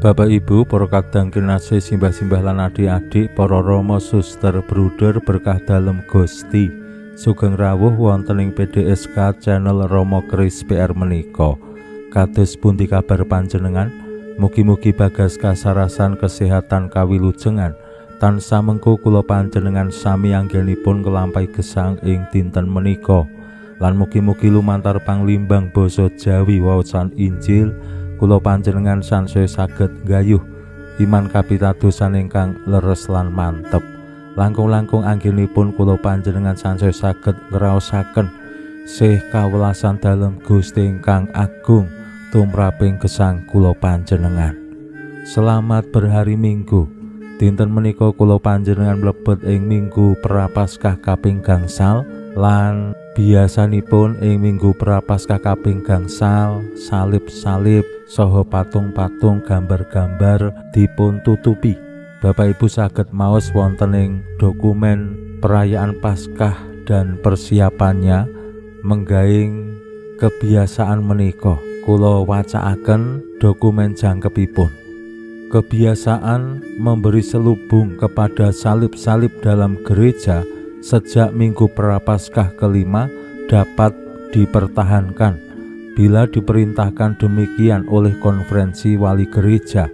Bapak Ibu, para kadang kinasih, simbah-simbah lan adik-adik, para rama, suster, bruder, berkah dalem Gusti. Sugeng rawuh wonten ing PDSK channel Romo Kris PR menika. Kados pundi kabar panjenengan? Mugi-mugi bagas kasarasan kesehatan kawilujengan. Tansah mengko kula panjenengan sami anggenipun nglampahi gesang ing dinten menika. Lan mugi-mugi lumantar panglimbang basa Jawi waosan Injil kula panjenengan sansaya saged nggayuh iman kapitadosan ingkang leres lan mantep. Langkung-langkung anggenipun kula panjenengan sansaya saged ngraosaken sih kawelasan dalem Gusti ingkang agung tumraping gesang kula panjenengan. Selamat berhari Minggu. Dinten menika kula panjenengan mlebet ing Minggu Prapaskah kaping gangsal lan biasanipun ing Minggu Prapaskah kaping gangsal salib-salib saha patung-patung gambar-gambar dipun tutupi. Bapak Ibu saged maos wonten ing dokumen perayaan Paskah dan persiapannya menggaing kebiasaan menika. Kula wacaaken dokumen jangkepipun. Kebiasaan memberi selubung kepada salib-salib dalam gereja sejak Minggu Prapaskah kelima dapat dipertahankan bila diperintahkan demikian oleh konferensi wali gereja.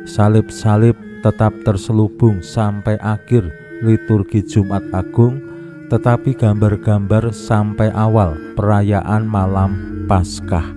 Salib-salib tetap terselubung sampai akhir liturgi Jumat Agung, tetapi gambar-gambar sampai awal perayaan malam Paskah.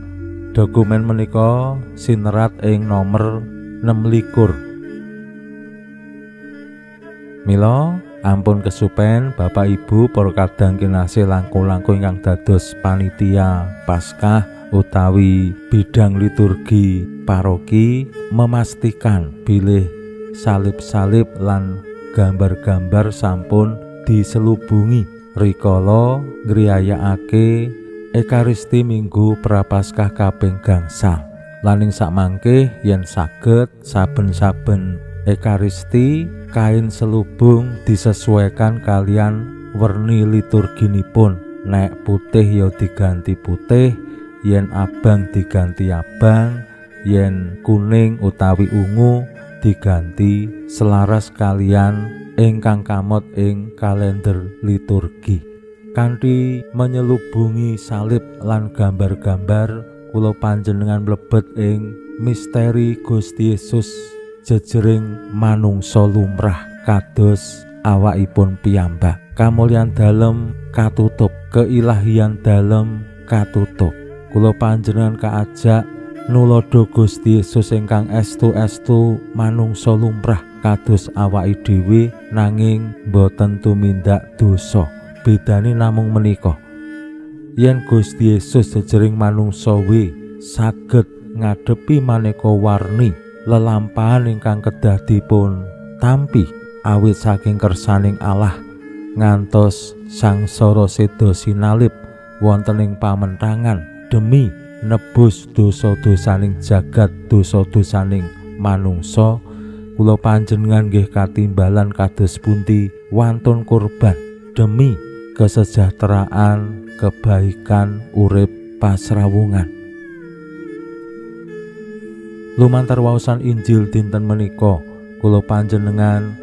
Dokumen menika sinerat ing nomor 26. Mila ampun kesupen Bapak Ibu para kadang kinasih langkung-langkung ingkang dados panitia Paskah utawi bidang liturgi paroki memastikan bilih salib-salib lan gambar-gambar sampun diselubungi rikala ngriyayakake Ekaristi Minggu Prapaskah kaping gangsal. Lan ing sakmangke yen saged saben-saben Ekaristi kain selubung disesuaikan kalian werni liturginipun. Nek putih ya diganti putih, yen abang diganti abang, yen kuning utawi ungu diganti selaras kalian ingkang kamot ing kalender liturgi. Kanthi menyelubungi salib lan gambar-gambar, kula panjenengan mlebet ing misteri Gusti Yesus jejering manungsa lumrah kados awakipun piyambak. Kamulyan dalem katutup, keilahian dalem katutup. Kula panjenengan kaajak nulodo Gusti Yesus ingkang estu-estu manungsa lumrah kados awake dhewe nanging boten tumindak dosa. Bedane namung menika, yen Gusti Yesus jejering manungsa we saged ngadepi maneka warni lelampahan ingkang kedah dipun tampi awit saking kersaning Allah ngantos sangsara seda sinalib wonten ing pamentangan demi nebus dosa-dosaning jagat, dosa-dosaning manungsa. Kula panjenengan nggih katimbalan kados pundi wantun kurban demi kesejahteraan, kebaikan urip pasrawungan. Lumantar waosan Injil dinten menika kula panjenengan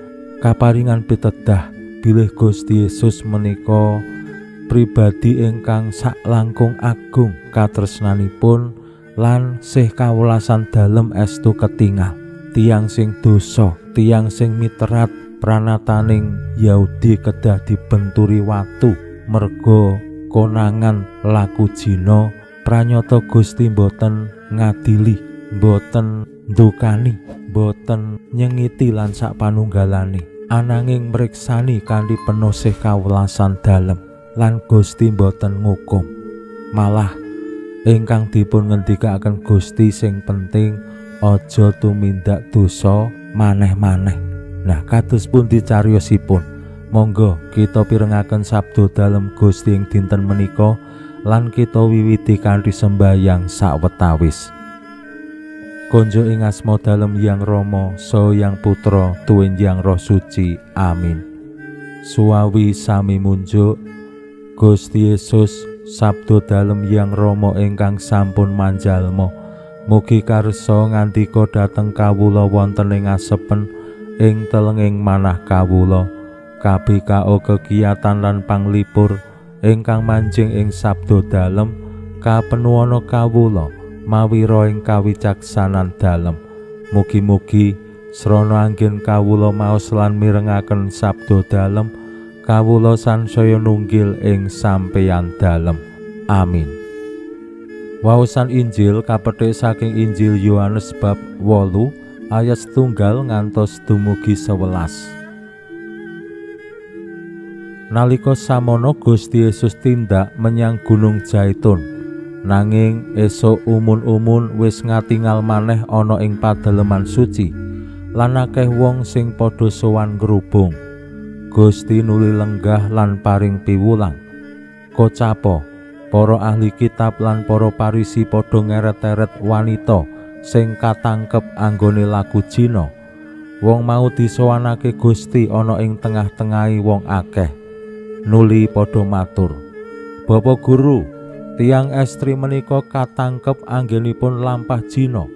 kaparingan pitedah bilih Gusti Yesus menika pribadi ingkang saklangkung agung katresnanipun lan sih kawelasan dalem estu ketingal. Tiyang sing dosa, tiyang sing miterat pranataning Yahudi kedah dibenturi watu merga konangan laku jina. Pranyata Gusti mboten ngadili, mboten ndukani, mboten nyengiti lan sak panunggalane, ananging mriksani kanthi penuh sih kawelasan dalem. Lan Gusti mboten ngukum. Malah ingkang dipun ngendikaaken Gusti sing penting aja tumindak dosa maneh-maneh. Nah, kados pundi cariyosipun? Monggo kita pirengaken sabda dalem Gusti ing dinten menika lan kita wiwiti kanthi sembahyang sawetawis. Konjo ing asma dalem Hyang Rama, saha Hyang Putra, tuwin Hyang Roh Suci. Amin. Suwawi sami munjuk Gusti Yesus, sabda dalem Hyang Rama ingkang sampun manjalma. Mugi karsa ngandika dhateng kawula wonten ing asepen ing telenging manah kawula. KBKO kegiatan lan panglipur ingkang manjing ing sabda dalem kapenuwana kawula mawira ing kawicaksanan dalem. Mugi-mugi srana anggen kawula maos lan mirengaken sabda dalem, kawula sansaya nunggil ing sampeyan dalem. Amin. Waosan Injil kapethik saking Injil Yohanes bab 8 ayat 1 ngantos dumugi 11. Nalika samono Gusti Yesus tindak menyang Gunung Jaitun. Nanging esuk umun-umun wis ngatingal maneh ana ing padaleman suci lan akeh wong sing padha sowan ngrubung. Gusti nuli lenggah lan paring piwulang. Kocapo, para ahli kitab lan para Parisi padha ngeret-eret wanita sing katangkep anggone laku jina. Wong mau disowanake Gusti ana ing tengah-tengahe wong akeh. Nuli padha matur, "Bapak Guru, tiyang estri menika katangkep anggenipun lampah jina.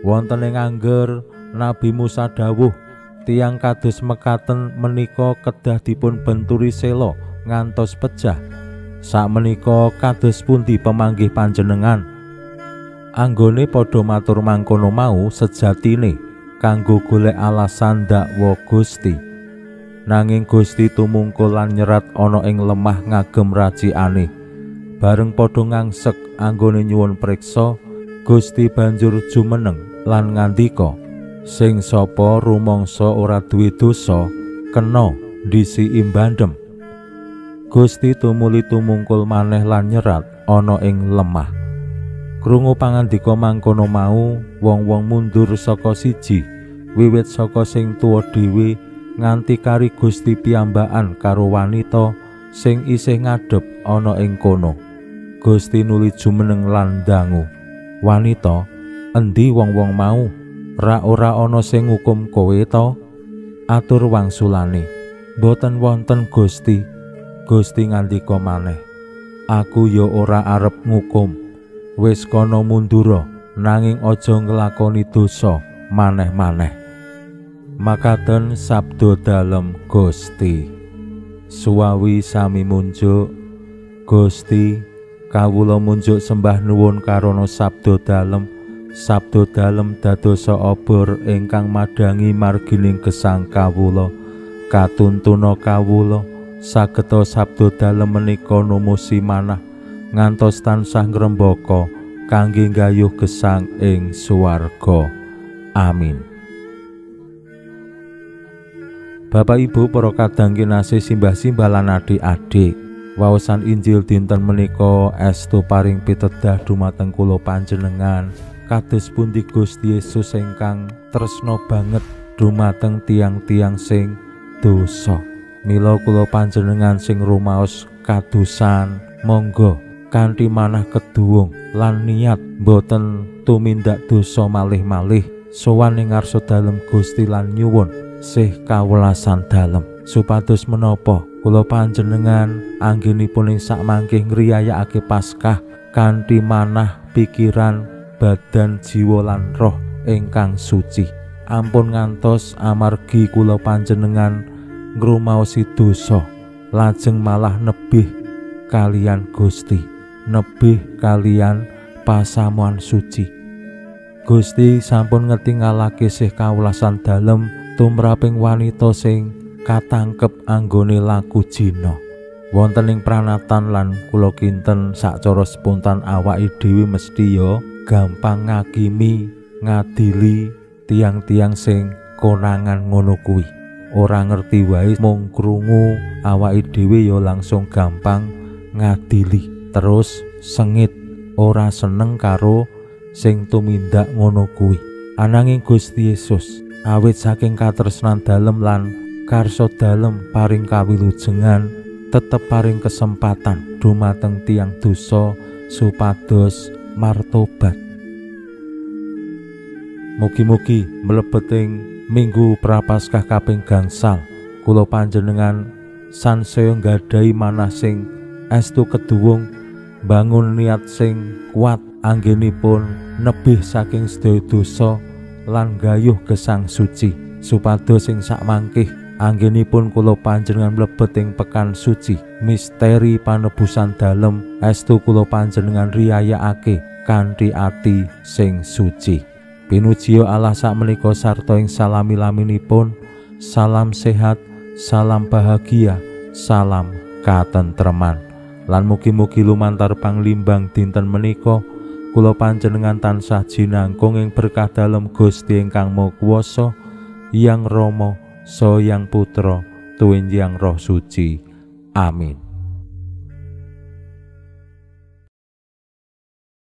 Wonten ing angger Nabi Musa dawuh, tiyang kados mekaten menika kedah dipun benturi sela ngantos pejah. Sakmenika kados pundi pemanggih panjenengan?" Anggone padha matur mangkono mau sejatine kanggo golek alasan dakwa Gusti. Nanging Gusti tumungkul lan nyerat ana ing lemah ngagem racikane. Bareng padha ngangsek anggone nyuwun priksa, Gusti banjur jumeneng lan ngandika, "Sing sapa rumangsa ora duwe dosa, kena ndhisiki bandem." Gusti tumuli tumungkul maneh lan nyerat ana ing lemah. Krungu pangandika mangkono mau, wong-wong mundur saka siji, wiwit saka sing tuwa dhewe nganti kari Gusti piyambakan karo wanita sing isih ngadhep ana ing kono. Gusti nuli jumeneng lan ndangu, "Wanita, endi wong-wong mau? Ra ora ana sing ngukum kowe ta?" Atur wangsulane, "Mboten wonten Gusti." Gusti ngandika maneh, "Aku ya ora arep ngukum. Wis kono mundura, nanging aja nglakoni dosa maneh-maneh." Makaten sabda dalem Gusti. Suwawi sami munjuk Gusti, kawula munjuk sembah nuwun karana sabda dalem. Sabda dalem dadosa obor ingkang madhangi margining gesang kawula. Katuntuna kawula sageta sabda dalem menika numusi manah ngantos tansah ngrembaka kangge nggayuh gesang ing swarga. Amin. Bapak Ibu para kadang kinasih, simbah-simbah lan adik-adik, waosan Injil dinten menika estu paring pitedah dumateng kula panjenengan kados pundi Gusti Yesus ingkang tresna banget dumateng tiang-tiang sing dosa. Mila kula panjenengan sing rumaos kadosan, monggo kanthi manah keduwung lan niat boten tumindak dosa malih-malih, sowan ing ngarsa dalem Gusti lan nyuwun sih kawelasan dalem supados menapa kula panjenengan anggenipun ing sakmangke ngriyayakake Paskah kanthi manah pikiran, badan, jiwa lan roh ingkang suci. Ampun ngantos amargi kula panjenengan ngrumaosi dosa lajeng malah nebih kalian Gusti, nebih kalian pasamuan suci. Gusti sampun ngetingalake sih kawelasan dalem tumraping wanita sing katangkep anggone laku jina. Wonten ing pranatan lan kula kinten sacara spontan awake dhewe mesti ya gampang ngakimi, ngadili tiang-tiang sing konangan ngono kuwi. Ora ngerti wae mung krungu awake dhewe ya langsung gampang ngadili, terus sengit, ora seneng karo sing tumindak ngono kuwi. Ananging Gusti Yesus awit saking katresnan dalem lan karsa dalem paring kawilujengan, tetep paring kesempatan dumateng tiyang dosa supados martobat. Mugi-mugi mlebet ing Minggu Prapaskah kaping gangsal kula panjenengan sansaya nggadahi manah sing estu keduwung, bangun niat sing kuat anggenipun nebih saking sedaya dosa lan gayuh gesang suci, supados sing sakmangkih anggenipun kula panjenengan mlebet ing pekan suci misteri panebusan dalem estu kula panjenengan riyayakake kanthi ati sing suci. Pinujiya Allah sakmenika sarta ing salami-laminipun. Salam sehat, salam bahagia, salam katentreman. Lan mugi-mugi lumantar panglimbang dinten menika kula panjenengan tansah jinangkung ing berkah dalem Gusti ingkang Maha Kuwasa, Yang Rama, Saha Yang Putra, tuwin Yang Roh Suci. Amin.